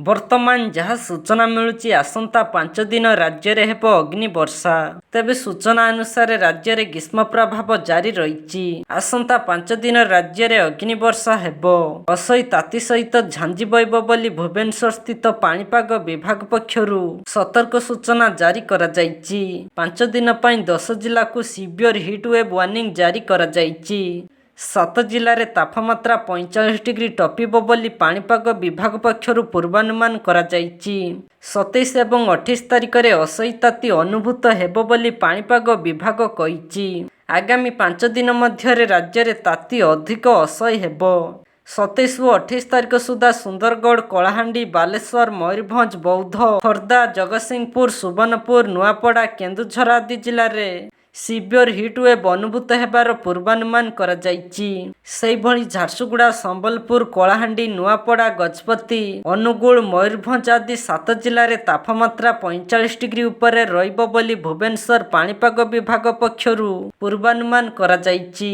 ବର୍ତ୍ତମାନ ଯାହା ସୂଚନା ମିଳୁଛି, ଆସନ୍ତା 5 ଦିନ ରାଜ୍ୟରେ ହେବ ଅଗ୍ନି ବର୍ଷା। ତେବେ ସୂଚନା ଅନୁସାରେ, ରାଜ୍ୟରେ ଗ୍ରୀଷ୍ମ ପ୍ରବାହ ଜାରି ରହିଛି। ଆସନ୍ତା 5 ଦିନ ରାଜ୍ୟରେ ଅଗ୍ନିବର୍ଷା ହେବ। ଅସହ୍ୟ ତାତି ସହିତ ଝାଞ୍ଜି ବହିବ ବୋଲି ଭୁବନେଶ୍ୱର ସ୍ଥିତ ପାଣିପାଗ ବିଭାଗ ପକ୍ଷରୁ ସତର୍କ ସୂଚନା ଜାରି କରାଯାଇଛି। 5 ଦିନ ପାଇଁ 10 ଜିଲ୍ଲାକୁ ସିଭିୟର ହିଟ୍ ୱେଭ୍ ୱାର୍ଣ୍ଣିଂ ଜାରି କରାଯାଇଛି। ସାତ ଜିଲ୍ଲାରେ ତାପମାତ୍ରା 45 ଡିଗ୍ରୀ ଟପିବ ବୋଲି ପାଣିପାଗ ବିଭାଗ ପକ୍ଷରୁ ପୂର୍ବାନୁମାନ କରାଯାଇଛି। 27 ଏବଂ 28 ତାରିଖରେ ଅସହ୍ୟ ତାତି ଅନୁଭୂତ ହେବ ବୋଲି ପାଣିପାଗ ବିଭାଗ କହିଛି। ଆଗାମୀ 5 ଦିନ ମଧ୍ୟରେ ରାଜ୍ୟରେ ତାତି ଅଧିକ ଅସହ୍ୟ ହେବ। 27 ଓ 28 ତାରିଖ ସୁଦ୍ଧା ସୁନ୍ଦରଗଡ଼, କଳାହାଣ୍ଡି, ବାଲେଶ୍ୱର, ମୟୂରଭଞ୍ଜ, ବୌଦ୍ଧ, ଖୋର୍ଦ୍ଧା, ଜଗତସିଂହପୁର, ସୁବର୍ଣ୍ଣପୁର, ନୂଆପଡ଼ା, କେନ୍ଦୁଝର ଆଦି ଜିଲ୍ଲାରେ ସିଭିୟର ହିଟ୍ ୱେଭ୍ ଅନୁଭୂତ ହେବାର ପୂର୍ବାନୁମାନ କରାଯାଇଛି। ସେହିଭଳି ଝାରସୁଗୁଡ଼ା, ସମ୍ବଲପୁର, କଳାହାଣ୍ଡି, ନୂଆପଡ଼ା, ଗଜପତି, ଅନୁଗୁଳ, ମୟୂରଭଞ୍ଜ ଆଦି ସାତ ଜିଲ୍ଲାରେ ତାପମାତ୍ରା 45 ଡିଗ୍ରୀ ଉପରେ ରହିବ ବୋଲି ଭୁବନେଶ୍ୱର ପାଣିପାଗ ବିଭାଗ ପକ୍ଷରୁ ପୂର୍ବାନୁମାନ କରାଯାଇଛି।